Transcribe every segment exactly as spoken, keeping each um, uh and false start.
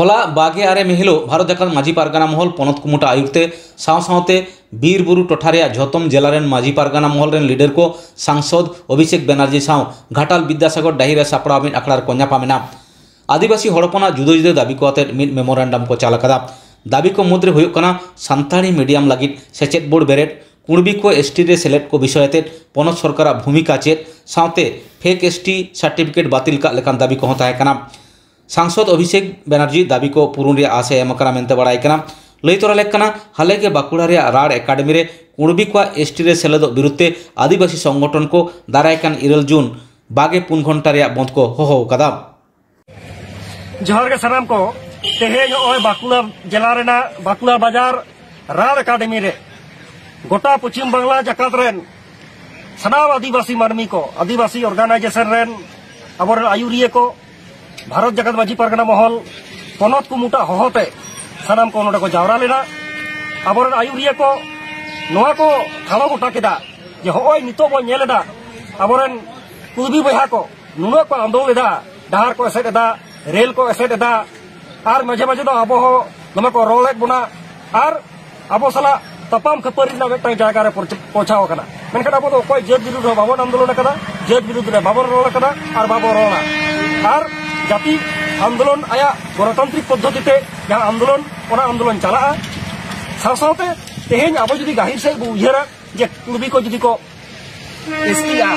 ᱦᱚᱞᱟ ᱵᱟᱜᱮ ᱟᱨᱮ ᱢᱮ ᱦᱤᱞᱳᱜ ᱵᱷᱟᱨᱚᱛ ᱡᱟᱠᱟᱛ ᱢᱟᱹᱡᱷᱤ ᱯᱟᱨᱜᱟᱱᱟ ᱢᱚᱦᱚᱞ ᱯᱚᱱᱚᱛ ᱠᱩᱢᱩᱴᱟ ᱟᱭᱩᱨ ᱛᱮ ᱥᱟᱶ ᱥᱟᱶᱛᱮ ᱵᱤᱨ ᱵᱩᱨᱩ ᱴᱚᱴᱷᱟ ᱨᱮᱭᱟᱜ ᱡᱷᱚᱛᱚᱢ ᱡᱮᱞᱟ ᱨᱮᱱ ᱢᱟᱹᱡᱷᱤ ᱯᱟᱨᱜᱟᱱᱟ ᱢᱚᱦᱚᱞ ᱨᱮᱱ ᱞᱤᱰᱟᱨ ᱠᱚ ᱥᱟᱝᱥᱚᱫᱽ ᱚᱵᱷᱤᱥᱮᱠ ᱵᱮᱱᱟᱨᱡᱤ ᱥᱟᱶ ᱜᱷᱟᱴᱟᱞ ᱵᱤᱫᱽᱫᱟᱥᱟᱜᱚᱨ ᱰᱟᱹᱦᱤ ᱨᱮ ᱥᱟᱯᱲᱟᱣ ᱢᱤᱫ ᱟᱠᱷᱲᱟ ᱨᱮᱠᱚ ᱧᱟᱯᱟᱢ ᱮᱱᱟ᱾ ᱟᱹᱫᱤᱵᱟᱹᱥᱤ ᱦᱚᱲ ᱦᱚᱯᱚᱱᱟᱜ ᱡᱩᱫᱟᱹ ᱡᱩᱫᱟᱹ ᱫᱟᱹᱵᱤ ᱠᱚ ᱟᱛᱮ ᱢᱤᱫ ᱢᱮᱢᱳᱨᱮᱱᱰᱟᱢ ᱠᱚ ᱪᱟᱞ ᱟᱠᱟᱫᱟ᱾ ᱫᱟᱹᱵᱤ ᱠᱚ ᱢᱩᱫᱽᱨᱮ ᱦᱩᱭᱩᱜ ᱠᱟᱱᱟ ᱥᱟᱱᱛᱟᱲᱤ ᱢᱤᱰᱤᱭᱟᱢ ᱞᱟᱹᱜᱤᱫ ᱥᱮᱪᱮᱫ ᱵᱳᱨᱰ ᱵᱮᱨᱮᱫ, ᱠᱩᱬᱵᱤ ᱠᱚ ᱮᱥ ᱴᱤ ᱨᱮ ᱥᱮᱞᱮᱫ ᱠᱚ ᱵᱤᱥᱚᱭ ᱟᱛᱮ ᱯᱚᱱᱚᱛ ᱥᱚᱨᱠᱟᱨᱟᱜ ᱵᱷᱩᱢᱤᱠᱟ ᱪᱮᱫ, ᱥᱟᱶᱛᱮ ᱯᱷᱮᱠ ᱮᱥ ᱴᱤ ᱥᱟᱨᱴᱤᱯᱷᱤᱠᱮᱴ ᱵᱟᱹᱛᱤᱞ ᱠᱟᱜ ᱞᱮᱠᱟᱱ ᱫᱟᱹᱵᱤ ᱠᱚᱦᱚᱸ ᱛᱟᱦᱮᱸ ᱠᱟᱱᱟ᱾ ᱥᱟᱝᱥᱚᱫᱽ ᱚᱵᱷᱤᱥᱮᱠ ᱵᱮᱱᱟᱨᱡᱤ ᱫᱟᱹᱵᱤ ᱠᱚ ᱯᱩᱨᱩᱱ ᱨᱮᱭᱟᱜ ᱟᱥ ᱮ ᱮᱢ ᱟᱠᱟᱱᱟ ᱢᱮᱱᱛᱮ ᱵᱟᱲᱟᱭ ᱠᱟᱱᱟ᱾ ᱞᱟᱹᱭ ᱛᱚᱨᱟ ᱞᱮᱠ ᱠᱟᱱᱟ, ᱦᱟᱞᱮ ᱜᱮ ᱵᱟᱸᱠᱩᱲᱟ ᱨᱮᱭᱟᱜ ᱨᱟᱲ ᱮᱠᱟᱰᱮᱢᱤ ᱨᱮ ᱠᱩᱬᱵᱤ ᱠᱚᱣᱟᱜ ᱮᱥ ᱴᱤ ᱨᱮ ᱥᱮᱞᱮᱫᱚᱜ ᱵᱤᱨᱩᱫᱷ ᱛᱮ ᱟᱹᱫᱤᱵᱟᱹᱥᱤ ᱥᱚᱝᱜᱚᱴᱷᱚᱱ ᱠᱚ ᱫᱟᱨᱟᱭ ᱠᱟᱱ ᱤᱨᱟᱹᱞ ᱡᱩᱱ ᱵᱟᱜᱮ ᱯᱩᱱ ᱜᱷᱚᱱᱴᱟ ᱨᱮᱭᱟᱜ ᱵᱚᱱᱫᱷ ᱠᱚ ᱦᱚᱦᱚ ᱟᱠᱟᱫᱟ᱾ ᱡᱚᱦᱟᱨ ᱜᱮ ᱥᱟᱱᱟᱢ ᱠᱚ᱾ ᱛᱮᱦᱮᱧ ᱱᱚᱜᱼᱚᱭ ᱵᱟᱸᱠᱩᱲᱟ ᱡᱮᱞᱟ ᱨᱮᱱᱟᱜ ᱵᱟᱸᱠᱩᱲᱟ ᱵᱟᱡᱟᱨ ᱨᱟᱲ ᱮᱠᱟᱰᱮᱢᱤ ᱨᱮ ᱜᱚᱴᱟ ᱯᱚᱪᱷᱤᱢ ᱵᱟᱝᱞᱟ ᱡᱟᱠᱟᱛ ᱨᱮᱱ ᱥᱟᱱᱟᱢ ᱟᱹᱫᱤᱵᱟᱹᱥᱤ ᱢᱟᱹᱱᱢᱤ ᱠᱚ, ᱟᱹᱫᱤᱵᱟᱹᱥᱤ ᱚᱨᱜᱟᱱᱟᱭᱡᱮᱥᱚᱱ ᱨᱮᱱ ᱟᱵᱚᱨᱮᱱ ᱟᱹᱭᱩᱨᱤᱭᱟᱹ ᱠᱚ, ᱵᱷᱟᱨᱚᱛ ᱡᱟᱠᱟᱛ ᱢᱟᱹᱡᱷᱤ ᱯᱟᱨᱜᱟᱱᱟ ᱢᱚᱦᱚᱞ, ᱯᱚᱱᱚᱛ ᱠᱩᱢᱩᱴᱟ ᱦᱚᱦᱚᱛᱮ ᱥᱟᱱᱟᱢ ᱠᱚ ᱱᱚᱰᱮ ᱠᱚ ᱡᱟᱣᱨᱟ ᱞᱮᱱᱟ᱾ ᱟᱵᱚᱨᱮᱱ ᱟᱹᱭᱩᱨᱤᱭᱟᱹ ᱠᱚ ᱱᱚᱣᱟ ᱠᱚ ᱴᱷᱟᱲᱚ ᱜᱚᱴᱟ ᱠᱮᱫᱟ ᱡᱮ ᱦᱚᱸᱜᱼᱚᱭ ᱱᱤᱛᱚᱜ ᱵᱚᱱ ᱧᱮᱞ ᱮᱫᱟ, ᱟᱵᱚᱨᱮᱱ ᱠᱩᱲᱵᱤ ᱵᱚᱭᱦᱟ ᱠᱚ ᱱᱩᱱᱟᱹᱜ ᱠᱚ ᱟᱸᱫᱳᱲ ᱮᱫᱟ, ᱰᱟᱦᱟᱨ ᱠᱚ ᱮᱥᱮᱫ ᱮᱫᱟ, ᱨᱮᱞ ᱠᱚ ᱮᱥᱮᱫ ᱮᱫᱟ, ᱟᱨ ᱢᱟᱡᱷᱮ ᱢᱟᱡᱷᱮ ᱫᱚ ᱟᱵᱚ ᱦᱚᱸ ᱫᱚᱢᱮ ᱠᱚ ᱨᱚᱲᱮᱫ ᱵᱚᱱᱟ, ᱟᱨ ᱟᱵᱚ ᱥᱟᱞᱟᱜ ᱛᱟᱯᱟᱢ ᱠᱷᱟᱹᱯᱟᱹᱨᱤ ᱨᱮᱱᱟᱜ ᱢᱤᱫᱴᱟᱝ ᱡᱟᱭᱜᱟ ᱨᱮ ᱯᱚᱨᱪ-, ᱯᱳᱣᱪᱷᱟᱣ ᱟᱠᱟᱱᱟ᱾ ᱢᱮᱱᱠᱷᱟᱱ ᱟᱵᱚ ᱫᱚ ᱚᱠᱚᱭ ᱡᱟᱹᱛ ᱵᱤᱨᱩᱫᱷ ᱨᱮᱦᱚᱸ ᱵᱟᱵᱚᱱ ᱟᱱᱫᱳᱞᱚᱱ ᱟᱠᱟᱫᱟ, ᱡᱟᱹᱛ ᱵᱤᱨᱩᱫᱷ ᱨᱮ ᱵᱟᱵᱚᱱ ᱨᱚᱲ ᱟᱠᱟᱫᱟ, ᱟᱨ ᱵᱟᱵᱚᱱ ᱨᱚᱲᱟ᱾ ᱟᱨ ᱡᱟᱹᱛᱤ ᱟᱱᱫᱳᱞᱚᱱ ᱟᱭᱟᱜ ᱜᱚᱱᱚᱛᱟᱱᱛᱨᱤᱠ ᱯᱚᱫᱽᱫᱷᱚᱛᱤ ᱛᱮ ᱡᱟᱦᱟᱸ ᱟᱱᱫᱳᱞᱚᱱ, ᱚᱱᱟ ᱟᱱᱫᱳᱞᱚᱱ ᱪᱟᱞᱟᱜᱼᱟ᱾ ᱥᱟᱶ ᱥᱟᱶᱛᱮ ᱛᱮᱦᱮᱧ ᱟᱵᱚ ᱡᱩᱫᱤ ᱜᱟᱹᱦᱤᱨ ᱥᱟᱺᱦᱤᱡ ᱵᱚ ᱩᱭᱦᱟᱹᱨᱟ ᱡᱮ ᱠᱩᱲᱵᱤ ᱠᱚ ᱡᱩᱫᱤ ᱠᱚ ᱮᱥ ᱴᱤᱜᱼᱟ,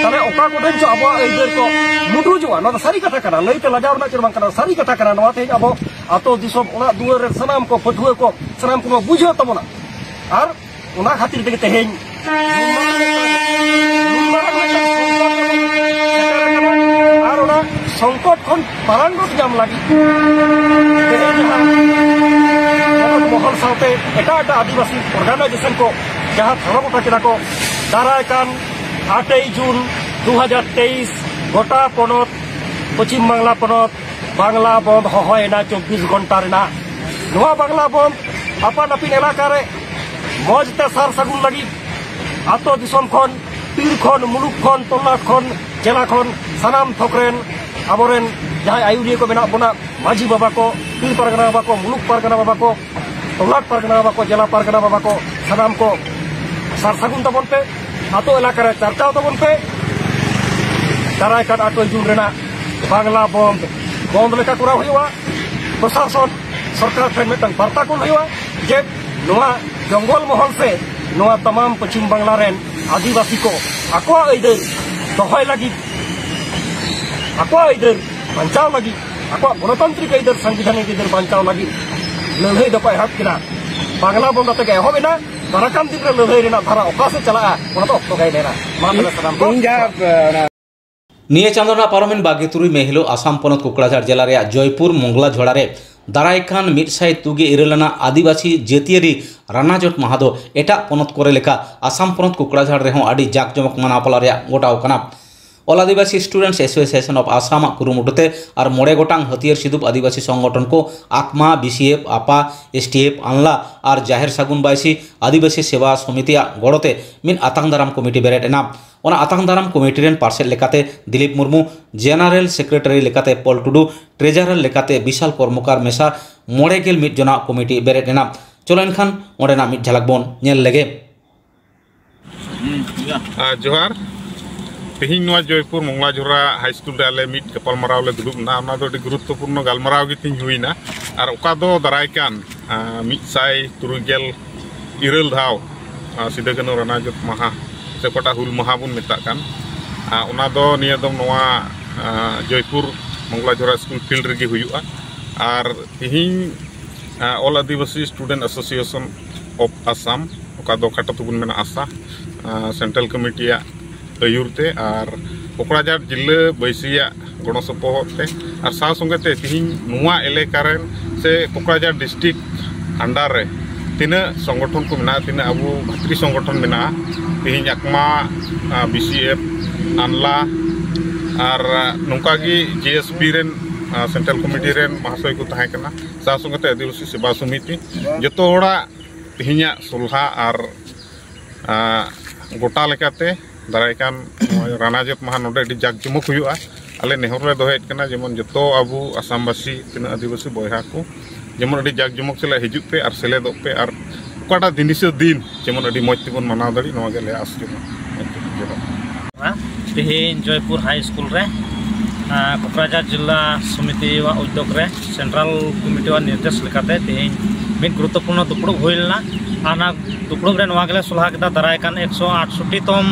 ᱛᱟᱦᱞᱮ ᱚᱠᱟ ᱠᱚᱴᱷᱮᱱ ᱪᱚ ᱟᱵᱚᱣᱟᱜ ᱟᱹᱭᱫᱟᱹᱨ ᱠᱚ ᱢᱩᱰᱩᱡᱚᱜᱼᱟ᱾ ᱱᱚᱣᱟ ᱫᱚ ᱥᱟᱹᱨᱤ ᱠᱟᱛᱷᱟ ᱠᱟᱱᱟ, ᱞᱟᱹᱭᱛᱮ ᱞᱟᱡᱟᱣ ᱨᱮᱱᱟᱜ ᱪᱮᱫ ᱵᱟᱝ ᱠᱟᱱᱟ, ᱥᱟᱹᱨᱤ ᱠᱟᱛᱷᱟ ᱠᱟᱱᱟ᱾ ᱱᱚᱣᱟ ᱛᱮᱦᱮᱧ ᱟᱵᱚ ᱟᱛᱳ ᱫᱤᱥᱚᱢ, ᱚᱲᱟᱜ ᱫᱩᱣᱟᱹᱨ ᱨᱮᱱ ᱥᱟᱱᱟᱢ ᱠᱚ, ᱯᱟᱹᱴᱷᱩᱣᱟᱹ ᱠᱚ, ᱥᱟᱱᱟᱢ ᱠᱚᱵᱚ ᱵᱩᱡᱷᱟᱹᱣ ᱛᱟᱵᱚᱱᱟ᱾ ᱟᱨ ᱚᱱᱟ ᱠᱷᱟᱹᱛᱤᱨ ᱛᱮᱜᱮ ᱛᱮᱦᱮᱧ ᱱᱩᱱ ᱢᱟᱨᱟᱝ ᱢᱤᱫᱴᱟᱝ, ᱱᱩᱱ ᱢᱟᱨᱟᱝ ᱢᱤᱫᱴᱟᱝ ᱥᱚᱝᱠᱚᱴ ᱨᱮᱵᱚᱱ ᱥᱮᱴᱮᱨ ᱟᱠᱟᱱᱟ᱾ ᱟᱨ ᱚᱱᱟ ᱥᱚᱝᱠᱚᱴ ᱠᱷᱚᱱ ᱯᱟᱨᱟᱝᱜᱚᱛ ᱧᱟᱢ ᱞᱟᱹᱜᱤᱫ ᱛᱮᱦᱮᱧ ᱡᱟᱦᱟᱸ ᱯᱚᱱᱚᱛ ᱢᱚᱦᱚᱞ ᱥᱟᱶᱛᱮ ᱮᱴᱟᱜ ᱮᱴᱟᱜ ᱟᱹᱫᱤᱵᱟᱹᱥᱤ ᱚᱨᱜᱟᱱᱟᱭᱡᱮᱥᱚᱱ ᱠᱚ ᱡᱟᱦᱟᱸ ᱴᱷᱟᱲᱚ ᱜᱚᱴᱟ ᱠᱮᱫᱟ ᱠᱚ, ᱫᱟᱨᱟᱭ ᱠᱟᱱ ᱟᱴᱮᱭ ᱡᱩᱱ ᱫᱩ ᱦᱟᱡᱟᱨ ᱛᱮᱭᱤᱥ ᱜᱚᱴᱟ ᱯᱚᱱᱚᱛ, ᱯᱚᱪᱷᱤᱢ ᱵᱟᱝᱞᱟ ᱯᱚᱱᱚᱛ ᱵᱟᱝᱞᱟ ᱵᱚᱱᱫ ᱦᱚᱦᱚᱭᱮᱱᱟ ᱪᱚᱵᱵᱤᱥ ᱜᱷᱚᱱᱴᱟ ᱨᱮᱱᱟᱜ᱾ ᱱᱚᱣᱟ ᱵᱟᱝᱞᱟ ᱵᱚᱱᱫ ᱟᱯᱟᱱ ᱟᱹᱯᱤᱱ ᱮᱞᱟᱠᱟ ᱨᱮ ᱢᱚᱡᱽ ᱛᱮ ᱥᱟᱨ ᱥᱟᱹᱜᱩᱱ ᱞᱟᱹᱜᱤᱫ ᱟᱛᱳ ᱫᱤᱥᱚᱢ ᱠᱷᱚᱱ, ᱯᱤᱲ ᱠᱷᱚᱱ, ᱢᱩᱞᱩᱠ ᱠᱷᱚᱱ, ᱛᱚᱞᱞᱟᱴ ᱠᱷᱚᱱ, ᱡᱮᱞᱟ ᱠᱷᱚᱱ ᱥᱟᱱᱟᱢ ᱛᱷᱚᱠ ᱨᱮᱱ ᱟᱵᱚᱨᱮᱱ ᱡᱟᱦᱟᱸᱭ ᱟᱹᱭᱩᱨᱤᱭᱟᱹ ᱠᱚ ᱢᱮᱱᱟᱜ ᱵᱚᱱᱟ, ᱢᱟᱹᱡᱷᱤ ᱵᱟᱵᱟ ᱠᱚ, ᱯᱟᱨᱜᱟᱱᱟ ᱵᱟᱵᱟ ᱠᱚ, ᱢᱩᱞᱩᱠ ᱯᱟᱨᱜᱟᱱᱟ ᱵᱟᱵᱟ ᱠᱚ, ᱛᱚᱞᱟᱴ ᱯᱟᱨᱜᱟᱱᱟ ᱵᱟᱵᱟ ᱠᱚ, ᱡᱮᱞᱟ ᱯᱟᱨᱜᱟᱱᱟ ᱵᱟᱵᱟ ᱠᱚ, ᱥᱟᱱᱟᱢ ᱠᱚ ᱥᱟᱨ ᱥᱟᱹᱜᱩᱱ ᱛᱟᱵᱚᱱ ᱯᱮ, ᱟᱛᱳ ᱮᱞᱟᱠᱟ ᱨᱮ ᱪᱟᱨᱪᱟᱣ ᱛᱟᱵᱚᱱ ᱯᱮ᱾ ᱫᱟᱨᱟᱭ ᱠᱟᱱ ᱟᱴᱷᱨᱚᱭ ᱡᱩᱱ ᱨᱮᱱᱟᱜ ᱵᱟᱝᱞᱟ ᱵᱚᱱᱫ, ᱵᱚᱱᱫ ᱞᱮᱠᱟ ᱠᱚᱨᱟᱣ ᱦᱩᱭᱩᱜᱼᱟ᱾ ᱯᱨᱚᱥᱟᱥᱚᱱ, ᱥᱚᱨᱠᱟᱨ ᱴᱷᱮᱱ ᱢᱤᱫᱴᱟᱝ ᱵᱟᱨᱛᱟ ᱠᱩᱞ ᱦᱩᱭᱩᱜᱼᱟ ᱡᱮ ᱱᱚᱣᱟ ᱡᱚᱝᱜᱚᱞ ᱢᱚᱦᱚᱞ ᱥᱮ ᱱᱚᱣᱟ ᱛᱟᱢᱟᱢ ᱯᱚᱪᱷᱤᱢ ᱵᱟᱝᱞᱟ ᱨᱮᱱ ᱟᱹᱫᱤᱵᱟᱹᱥᱤ ᱠᱚ ᱟᱠᱚᱣᱟᱜ ᱟᱹᱭᱫᱟᱹᱨ ᱫᱚᱦᱚᱭ ᱞᱟᱹᱜᱤᱫ, ᱟᱠᱚᱣᱟᱜ ᱟᱹᱭᱫᱟᱹᱨ ᱵᱟᱧᱪᱟᱣ ᱞᱟᱹᱜᱤᱫ, ᱟᱠᱚᱣᱟᱜ ᱜᱚᱱᱚᱛᱟᱱᱛᱨᱤᱠ ᱟᱹᱭᱫᱟᱹᱨ, ᱥᱟᱝᱵᱤᱫᱷᱟᱱᱤᱠ ᱟᱹᱭᱫᱟᱹᱨ ᱵᱟᱧᱪᱟᱣ ᱞᱟᱹᱜᱤᱫ ᱞᱟᱹᱲᱦᱟᱹᱭ ᱫᱚᱠᱚ ᱮᱦᱚᱵ ᱠᱮᱫᱟ᱾ ᱵᱟᱝᱞᱟ ᱵᱚᱱᱫ ᱟᱛᱮ ᱜᱮ ᱮᱦᱚᱵ ᱮᱱᱟ᱾ ᱫᱟᱨᱟᱭ ᱠᱟᱱ ᱫᱤᱱ ᱨᱮ ᱞᱟᱹᱲᱦᱟᱹᱭ ᱨᱮᱱᱟᱜ ᱫᱷᱟᱨᱟ ᱚᱠᱟ ᱥᱮᱫ ᱪᱟᱞᱟᱜᱼᱟ, ᱚᱱᱟ ᱫᱚ ᱚᱠᱛᱚ ᱜᱮᱭ ᱢᱮᱱᱟ᱾ ᱢᱟ ᱛᱚᱵᱮ ᱥᱟᱱᱟᱢ ᱠᱚ ᱤᱧ ᱡᱟᱦᱟᱸ, ᱚᱱᱟ ᱱᱤᱭᱟᱹ ᱪᱟᱸᱫᱳ ᱨᱮᱱᱟᱜ ᱯᱟᱨᱚᱢᱮᱱ ᱵᱟᱜᱮ ᱛᱩᱨᱩᱭ ᱢᱮ ᱦᱤᱞᱳᱜ ᱟᱥᱟᱢ ᱯᱚᱱᱚᱛ ᱠᱩᱠᱲᱟᱡᱷᱟᱲ ᱡᱮᱞᱟ ᱨᱮᱭᱟᱜ ᱡᱚᱭᱯᱩᱨ ᱢᱚᱝᱜᱽᱞᱟ ᱡᱷᱚᱲᱟ ᱨᱮ ᱫᱟᱨᱟᱭ ᱠᱟᱱ ᱢᱤᱫ ᱥᱟᱭ ᱛᱩᱜᱮ ᱤᱨᱟᱹᱞ ᱟᱱᱟᱜ ᱟᱹᱫᱤᱵᱟᱹᱥᱤ ᱡᱟᱹᱛᱤᱭᱟᱹᱨᱤ ᱨᱟᱱᱟᱡᱚᱴ ᱢᱟᱦᱟ ᱫᱚ ᱮᱴᱟᱜ ᱯᱚᱱᱚᱛ ᱠᱚᱨᱮ ᱞᱮᱠᱟ ᱟᱥᱟᱢ ᱯᱚᱱᱚᱛ ᱠᱩᱠᱲᱟᱡᱷᱟᱲ ᱨᱮᱦᱚᱸ ᱟᱹᱰᱤ ᱡᱟᱠ ᱡᱚᱢᱚᱠ ᱢᱟᱱᱟᱣ ᱯᱟᱞᱟᱣ ᱨᱮᱭᱟᱜ ᱜᱚᱴᱟᱣ ᱠᱟᱱᱟ᱾ All Adivasi Students Association of Assam ᱟᱜ ᱠᱩᱨᱩᱢᱩᱴᱩ ᱛᱮ ᱟᱨ ᱢᱚᱬᱮ ᱜᱚᱴᱟᱝ ᱦᱟᱹᱛᱭᱟᱹᱨ ᱥᱤᱫᱩᱯ ᱟᱹᱫᱤᱵᱟᱹᱥᱤ ᱥᱚᱝᱜᱚᱴᱷᱚᱱ ᱠᱚ ᱟᱠᱢᱟ, ᱵᱤᱥᱤᱮᱯᱷ, ᱟᱯᱟ, ᱮᱥᱴᱤᱮᱯᱷ, ᱟᱱᱞᱟ ᱟᱨ ᱡᱟᱦᱮᱨ ᱥᱟᱹᱜᱩᱱ ᱵᱟᱭᱥᱤ ᱟᱹᱫᱤᱵᱟᱹᱥᱤ ᱥᱮᱵᱟ ᱥᱚᱢᱤᱛᱤᱭᱟᱜ ᱜᱚᱲᱚ ᱛᱮ ᱢᱤᱫ ᱟᱛᱟᱝ ᱫᱟᱨᱟᱢ ᱠᱚᱢᱤᱴᱤ ᱵᱮᱨᱮᱫ ᱮᱱᱟ᱾ ᱚᱱᱟ ᱟᱛᱟᱝ ᱫᱟᱨᱟᱢ ᱠᱚᱢᱤᱴᱤ ᱨᱮᱱ ᱯᱟᱨᱥᱮᱛ ᱞᱮᱠᱟᱛᱮ ᱫᱤᱞᱤᱯ ᱢᱩᱨᱢᱩ, ᱡᱮᱱᱟᱨᱮᱞ ᱥᱮᱠᱨᱮᱴᱟᱨᱤ ᱞᱮᱠᱟᱛᱮ ᱯᱚᱞ ᱴᱩᱰᱩ, ᱴᱨᱮᱡᱟᱨᱟᱨ ᱞᱮᱠᱟᱛᱮ ᱵᱤᱥᱟᱞ ᱠᱚᱨᱢᱚᱠᱟᱨ ᱢᱮᱥᱟ ᱢᱚᱬᱮ ᱜᱮᱞ ᱢᱤᱫ ᱡᱚᱱᱟᱜ ᱠᱚᱢᱤᱴᱤ ᱵᱮᱨᱮᱫ ᱮᱱᱟ᱾ ᱪᱚᱞᱚ ᱮᱱᱠᱷᱟᱱ ᱚᱸᱰᱮᱱᱟᱜ ᱢᱤᱫ ᱡᱷᱟᱞᱟᱠ ᱵᱚᱱ ᱧᱮᱞ ᱞᱮᱜᱮ᱾ ᱟᱨ ᱡᱚᱦᱟᱨ᱾ ᱛᱮᱦᱮᱧ ᱱᱚᱣᱟ ᱡᱚᱭᱯᱩᱨ ᱢᱚᱝᱞᱟᱡᱷᱚᱨᱟ ᱦᱟᱭ ᱥᱠᱩᱞ ᱨᱮ ᱟᱞᱮ ᱢᱤᱫ ᱜᱟᱯᱟᱞᱢᱟᱨᱟᱣ ᱞᱮ ᱫᱩᱲᱩᱵ ᱮᱱᱟ᱾ ᱚᱱᱟ ᱫᱚ ᱟᱹᱰᱤ ᱜᱩᱨᱩᱛᱛᱚᱯᱩᱨᱱᱚ ᱜᱟᱞᱢᱟᱨᱟᱣ ᱜᱮ ᱛᱮᱦᱮᱧ ᱦᱩᱭᱱᱟ᱾ ᱟᱨ ᱚᱠᱟ ᱫᱚ ᱫᱟᱨᱟᱭ ᱠᱟᱱ, ᱟᱸ, ᱢᱤᱫ ᱥᱟᱭ ᱛᱩᱨᱩᱭ ᱜᱮᱞ ᱤᱨᱟᱹᱞ ᱫᱷᱟᱣ, ᱟᱸ, ᱥᱤᱫᱩ ᱠᱟᱹᱱᱦᱩ ᱨᱟᱱᱟᱡᱚᱛ ᱢᱟᱦᱟ ᱥᱮ ᱚᱠᱟᱴᱟᱜ ᱦᱩᱞ ᱢᱟᱦᱟ ᱵᱚᱱ ᱢᱮᱛᱟᱜ ᱠᱟᱱ, ᱟᱸ, ᱚᱱᱟ ᱫᱚ ᱱᱤᱭᱟᱹ ᱫᱚᱢ ᱱᱚᱣᱟ, ᱟᱸ, ᱡᱚᱭᱯᱩᱨ ᱢᱚᱝᱞᱟᱡᱷᱚᱨᱟ ᱥᱠᱩᱞ ᱯᱷᱤᱞᱰ ᱨᱮᱜᱮ ᱦᱩᱭᱩᱜᱼᱟ᱾ ᱟᱨ ᱛᱮᱦᱮᱧ, ᱟᱸ, All Adivasi Student Association of Assam, ᱚᱠᱟ ᱫᱚ ᱠᱷᱟᱴᱚ ᱛᱮᱵᱚᱱ ᱢᱮᱱᱟ ᱟᱥᱟ, ᱟᱸ, ᱥᱮᱱᱴᱨᱟᱞ ᱠᱚᱢᱤᱴᱤᱭᱟᱜ ᱟᱹᱭᱩᱨ ᱛᱮ ᱟᱨ ᱠᱚᱠᱲᱟᱡᱷᱟᱲ ᱡᱤᱞᱟᱹ ᱵᱟᱹᱭᱥᱤᱭᱟᱜ ᱜᱚᱲᱚ ᱥᱚᱯᱚᱦᱚᱫ ᱛᱮ ᱟᱨ ᱥᱟᱶ ᱥᱚᱸᱜᱮ ᱛᱮ ᱛᱮᱦᱮᱧ ᱱᱚᱣᱟ ᱮᱞᱟᱠᱟ ᱨᱮᱱ ᱥᱮ ᱠᱚᱠᱲᱟᱡᱷᱟᱲ ᱰᱤᱥᱴᱨᱤᱠᱴ under ᱨᱮ ᱛᱤᱱᱟᱹᱜ ᱥᱚᱝᱜᱚᱴᱷᱚᱱ ᱠᱚ ᱢᱮᱱᱟᱜᱼᱟ, ᱛᱤᱱᱟᱹᱜ ᱟᱵᱚ ᱵᱷᱟᱛᱨᱤ ᱥᱚᱝᱜᱚᱴᱷᱚᱱ ᱢᱮᱱᱟᱜᱼᱟ, ᱛᱮᱦᱮᱧ ᱟᱠᱢᱟ, ᱟᱸ, ᱵᱤᱥᱤᱮᱯᱷ, ᱟᱱᱞᱟ ᱟᱨ, ᱟᱸ, ᱱᱚᱝᱠᱟ ᱜᱮ ᱡᱮ ᱮᱥ ᱯᱤ ᱨᱮᱱ, ᱟᱸ, ᱥᱮᱱᱴᱨᱟᱞ ᱠᱚᱢᱤᱴᱤ ᱨᱮᱱ ᱢᱟᱦᱟᱥᱚᱭ ᱠᱚ ᱛᱟᱦᱮᱸ ᱠᱟᱱᱟ, ᱥᱟᱶ ᱥᱚᱸᱜᱮ ᱛᱮ ᱟᱹᱫᱤᱵᱟᱹᱥᱤ ᱥᱮᱵᱟ ᱥᱚᱢᱤᱛᱤ, ᱡᱚᱛᱚ ᱦᱚᱲᱟᱜ ᱛᱮᱦᱮᱧᱟᱜ ᱥᱚᱞᱦᱟ ᱟᱨ, ᱟᱸ, ᱜᱚᱴᱟ ᱞᱮᱠᱟᱛᱮ ᱫᱟᱨᱟᱭ ᱠᱟᱱ ᱱᱚᱜᱼᱚᱭ ᱨᱟᱱᱟᱡᱚᱛ ᱢᱟᱦᱟ ᱱᱚᱰᱮ ᱟᱹᱰᱤ ᱡᱟᱠ ᱡᱚᱢᱚᱠ ᱦᱩᱭᱩᱜᱼᱟ᱾ ᱟᱞᱮ ᱱᱮᱦᱚᱨ ᱞᱮ ᱫᱚᱦᱚᱭᱮᱫ ᱠᱟᱱᱟ, ᱡᱮᱢᱚᱱ ᱡᱚᱛᱚ ᱟᱵᱚ ᱟᱥᱟᱢᱵᱟᱥᱤ, ᱛᱤᱱᱟᱹᱜ ᱟᱹᱫᱤᱵᱟᱹᱥᱤ ᱵᱚᱭᱦᱟ ᱠᱚ, ᱡᱮᱢᱚᱱ ᱟᱹᱰᱤ ᱡᱟᱠ ᱡᱚᱢᱚᱠ ᱥᱟᱞᱟᱜ ᱦᱤᱡᱩᱜ ᱯᱮ ᱟᱨ ᱥᱮᱞᱮᱫᱚᱜ ᱯᱮ, ᱟᱨ ᱚᱠᱟᱴᱟᱜ ᱫᱤᱱᱤᱥᱟᱹ ᱫᱤᱱ ᱡᱮᱢᱚᱱ ᱟᱹᱰᱤ ᱢᱚᱡᱽ ᱛᱮᱵᱚᱱ ᱢᱟᱱᱟᱣ ᱫᱟᱲᱮᱜ, ᱱᱚᱣᱟ ᱜᱮᱞᱮ ᱟᱥ ᱡᱚᱝᱟ᱾ ᱡᱚᱦᱟᱨ᱾ ᱛᱮᱦᱮᱧ ᱡᱚᱭᱯᱩᱨ ᱦᱟᱭ ᱥᱠᱩᱞ ᱨᱮ, ᱟᱸ, ᱠᱚᱠᱨᱟᱡᱷᱟᱨ ᱡᱤᱞᱟ ᱥᱚᱢᱤᱛᱤᱣᱟᱜ ᱩᱫᱽᱫᱳᱜᱽ ᱨᱮ, ᱥᱮᱱᱴᱨᱟᱞ ᱠᱚᱢᱤᱴᱤᱣᱟᱜ ᱱᱤᱨᱫᱮᱥ ᱞᱮᱠᱟᱛᱮ ᱛᱮᱦᱮᱧ ᱢᱤᱫ ᱜᱩᱨᱩᱛᱛᱚᱯᱩᱨᱱᱚ ᱫᱩᱯᱲᱩᱵ ᱦᱩᱭ ᱞᱮᱱᱟ᱾ ᱟᱨ ᱚᱱᱟ ᱫᱩᱯᱲᱩᱵ ᱨᱮ ᱱᱚᱣᱟ ᱜᱮᱞᱮ ᱥᱚᱞᱦᱟ ᱠᱮᱫᱟ, ᱫᱟᱨᱟᱭ ᱠᱟᱱ ᱮᱠᱥᱚ ᱟᱴᱥᱚᱴᱴᱤ ᱛᱚᱢ,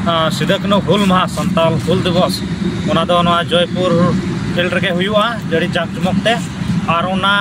ᱟᱸ, ᱥᱤᱫᱩ ᱠᱟᱹᱱᱦᱩ ᱦᱩᱞ ᱢᱟᱦᱟ, ᱥᱟᱱᱛᱟᱲ ᱦᱩᱞ ᱫᱤᱵᱚᱥ, ᱚᱱᱟ ᱫᱚ ᱱᱚᱣᱟ ᱡᱚᱭᱯᱩᱨ ᱯᱷᱤᱞᱰ ᱨᱮᱜᱮ ᱦᱩᱭᱩᱜᱼᱟ, ᱟᱹᱰᱤ ᱡᱟᱠ ᱡᱚᱢᱚᱠ ᱛᱮ᱾ ᱟᱨ ᱚᱱᱟ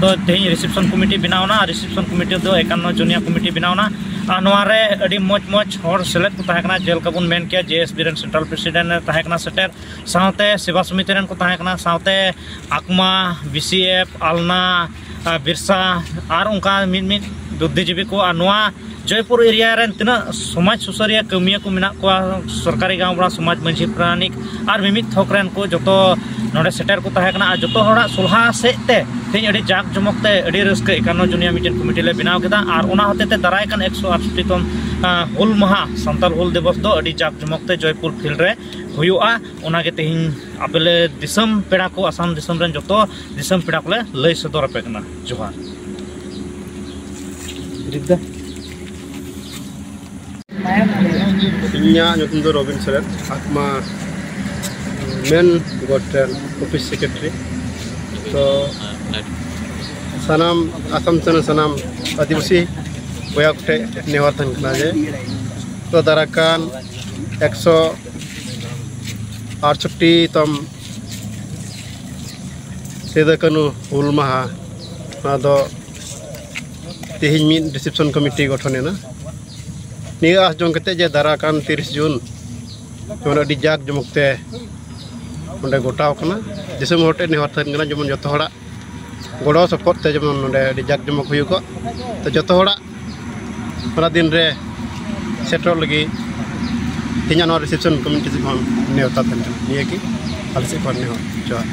ᱫᱚ ᱛᱮᱦᱮᱧ ᱨᱤᱥᱮᱯᱥᱚᱱ ᱠᱚᱢᱤᱴᱤ ᱵᱮᱱᱟᱣ ᱮᱱᱟ᱾ ᱨᱤᱥᱮᱯᱥᱚᱱ ᱠᱚᱢᱤᱴᱤ ᱫᱚ ᱮᱠᱟᱱᱱᱚ ᱡᱚᱱᱤᱭᱟ ᱠᱚᱢᱤᱴᱤ ᱵᱮᱱᱟᱣ ᱮᱱᱟ᱾ ᱟᱨ ᱱᱚᱣᱟ ᱨᱮ ᱟᱹᱰᱤ ᱢᱚᱡᱽ ᱢᱚᱡᱽ ᱦᱚᱲ ᱥᱮᱞᱮᱫ ᱠᱚ ᱛᱟᱦᱮᱸ ᱠᱟᱱᱟ, ᱡᱮᱞᱮᱠᱟ ᱵᱚᱱ ᱢᱮᱱ ᱠᱮᱭᱟ, ᱡᱮ ᱮᱥ ᱵᱤ ᱨᱮᱱ ᱥᱮᱱᱴᱨᱟᱞ ᱯᱨᱮᱥᱤᱰᱮᱱᱴ ᱮ ᱛᱟᱦᱮᱸ ᱠᱟᱱᱟ ᱥᱮᱴᱮᱨ, ᱥᱟᱶᱛᱮ ᱥᱮᱵᱟ ᱥᱚᱢᱤᱛᱤ ᱨᱮᱱ ᱠᱚ ᱛᱟᱦᱮᱸ ᱠᱟᱱᱟ, ᱥᱟᱶᱛᱮ ᱟᱠᱢᱟ, ᱵᱤ ᱥᱤ ᱮᱯᱷ, ᱟᱞᱱᱟ, ᱟᱨ ᱵᱤᱨᱥᱟ, ᱟᱨ ᱚᱱᱠᱟ ᱢᱤᱫ ᱢᱤᱫ ᱵᱩᱫᱽᱫᱷᱤᱡᱤᱵᱤ ᱠᱚ, ᱟᱨ ᱱᱚᱣᱟ ᱡᱚᱭᱯᱩᱨ ᱮᱨᱤᱭᱟ ᱨᱮᱱ ᱛᱤᱱᱟᱹᱜ ᱥᱚᱢᱟᱡᱽ ᱥᱩᱥᱟᱹᱨᱤᱭᱟᱹ ᱠᱟᱹᱢᱤᱭᱟᱹ ᱠᱚ ᱢᱮᱱᱟᱜ ᱠᱚᱣᱟ, ᱥᱚᱨᱠᱟᱨᱤ ᱜᱟᱶ ᱵᱟᱲᱟ, ᱥᱚᱢᱟᱡᱽ ᱢᱟᱹᱡᱷᱤ ᱯᱟᱨᱟᱱᱤᱠ, ᱟᱨ ᱢᱤᱢᱤᱫ ᱛᱷᱚᱠ ᱨᱮᱱ ᱠᱚ ᱡᱚᱛᱚ ᱱᱚᱰᱮ ᱥᱮᱴᱮᱨ ᱠᱚ ᱛᱟᱦᱮᱸ ᱠᱟᱱᱟ᱾ ᱟᱨ ᱡᱚᱛᱚ ᱦᱚᱲᱟᱜ ᱥᱚᱞᱦᱟ ᱥᱮᱫ ᱛᱮ ᱛᱮᱦᱮᱧ ᱟᱹᱰᱤ ᱡᱟᱠ ᱡᱚᱢᱚᱠ ᱛᱮ ᱟᱹᱰᱤ ᱨᱟᱹᱥᱠᱟᱹ ᱮᱠᱟᱱᱱᱚ ᱡᱚᱱᱤᱭᱟ ᱢᱤᱫᱴᱮᱱ ᱠᱚᱢᱤᱴᱤ ᱞᱮ ᱵᱮᱱᱟᱣ ᱠᱮᱫᱟ᱾ ᱟᱨ ᱚᱱᱟ ᱦᱚᱛᱮ ᱛᱮ ᱫᱟᱨᱟᱭ ᱠᱟᱱ ᱮᱠᱥᱚ ᱟᱴᱥᱚᱴᱴᱤ ᱛᱚᱢ, ᱟᱸ, ᱦᱩᱞ ᱢᱟᱦᱟ, ᱥᱟᱱᱛᱟᱲ ᱦᱩᱞ ᱫᱤᱵᱚᱥ ᱫᱚ ᱟᱹᱰᱤ ᱡᱟᱠ ᱡᱚᱢᱚᱠ ᱛᱮ ᱡᱚᱭᱯᱩᱨ ᱯᱷᱤᱞᱰ ᱨᱮ ᱦᱩᱭᱩᱜᱼᱟ᱾ ᱚᱱᱟᱜᱮ ᱛᱮᱦᱮᱧ ᱟᱯᱮ ᱞᱮ ᱫᱤᱥᱚᱢ ᱯᱮᱲᱟ ᱠᱚ, ᱟᱥᱟᱢ ᱫᱤᱥᱚᱢ ᱨᱮᱱ ᱡᱚᱛᱚ ᱫᱤᱥᱚᱢ ᱯᱮᱲᱟ ᱠᱚᱞᱮ ᱞᱟᱹᱭ ᱥᱚᱫᱚᱨ ᱟᱯᱮ ᱠᱟᱱᱟ᱾ ᱡᱚᱦᱟᱨ᱾ ᱤᱧᱟᱹᱜ ᱧᱩᱛᱩᱢ ᱫᱚ ᱨᱚᱵᱤᱱ ᱥᱚᱨᱮᱱ, ᱟᱠᱢᱟ ᱢᱮᱱ ᱜᱚᱰ ᱨᱮᱱ ᱚᱯᱷᱤᱥ ᱥᱮᱠᱨᱮᱴᱟᱨᱤ᱾ ᱛᱚ, ᱥᱟᱱᱟᱢ ᱟᱥᱟᱢ ᱥᱮᱱ ᱥᱟᱱᱟᱢ ᱟᱹᱫᱤᱵᱟᱹᱥᱤ ᱵᱚᱭᱦᱟ ᱠᱚᱴᱷᱮᱱ ᱱᱮᱦᱚᱨ ᱛᱟᱦᱮᱱ ᱠᱟᱱᱟ ᱡᱮ, ᱛᱚ, ᱫᱟᱨᱟᱭ ᱠᱟᱱ ᱮᱠᱥᱚ ᱟᱴᱥᱚᱴᱴᱤ ᱛᱚᱢ ᱥᱤᱫᱩ ᱠᱟᱹᱱᱦᱩ ᱦᱩᱞ ᱢᱟᱦᱟ, ᱱᱚᱣᱟ ᱫᱚ ᱛᱮᱦᱮᱧ ᱢᱤᱫ ᱨᱤᱥᱮᱯᱥᱚᱱ ᱠᱚᱢᱤᱴᱤ ᱜᱚᱴᱷᱚᱱ ᱮᱱᱟ᱾ ᱱᱤᱭᱟᱹ ᱟᱸᱥ ᱡᱚᱝ ᱠᱟᱛᱮ ᱡᱮ ᱫᱟᱨᱟ ᱠᱟᱱ ᱛᱤᱨᱤᱥ ᱡᱩᱱ ᱡᱮᱢᱚᱱ ᱟᱹᱰᱤ ᱡᱟᱠ ᱡᱚᱢᱚᱠ ᱛᱮ ᱚᱸᱰᱮ ᱜᱚᱴᱟᱣ ᱠᱟᱱᱟ᱾ ᱫᱤᱥᱚᱢ ᱦᱚᱲ ᱴᱷᱮᱱ ᱱᱮᱦᱚᱨ ᱛᱟᱦᱮᱱ ᱠᱟᱱᱟ, ᱡᱮᱢᱚᱱ ᱡᱚᱛᱚ ᱦᱚᱲᱟᱜ ᱜᱚᱲᱚ ᱥᱚᱯᱚᱦᱚᱫ ᱛᱮ ᱡᱮᱢᱚᱱ ᱱᱚᱰᱮ ᱟᱹᱰᱤ ᱡᱟᱠ ᱡᱚᱢᱚᱠ ᱦᱩᱭᱩᱜᱚᱜ᱾ ᱛᱚ, ᱡᱚᱛᱚ ᱦᱚᱲᱟᱜ ᱚᱱᱟ ᱫᱤᱱ ᱨᱮ ᱥᱮᱴᱮᱨᱚᱜ ᱞᱟᱹᱜᱤᱫ ᱛᱮᱦᱮᱧᱟᱜ ᱱᱚᱣᱟ ᱨᱤᱥᱮᱯᱥᱚᱱ ᱠᱚᱢᱤᱴᱤ ᱥᱮᱫ ᱠᱷᱚᱱ ᱱᱮᱣᱛᱟ ᱛᱟᱦᱮᱱ ᱠᱟᱱᱟ᱾ ᱱᱤᱭᱟᱹ ᱜᱮ ᱟᱞᱮ ᱥᱮᱫ ᱠᱷᱚᱱ ᱱᱮᱦᱚᱨ᱾ ᱡᱚᱦᱟᱨ᱾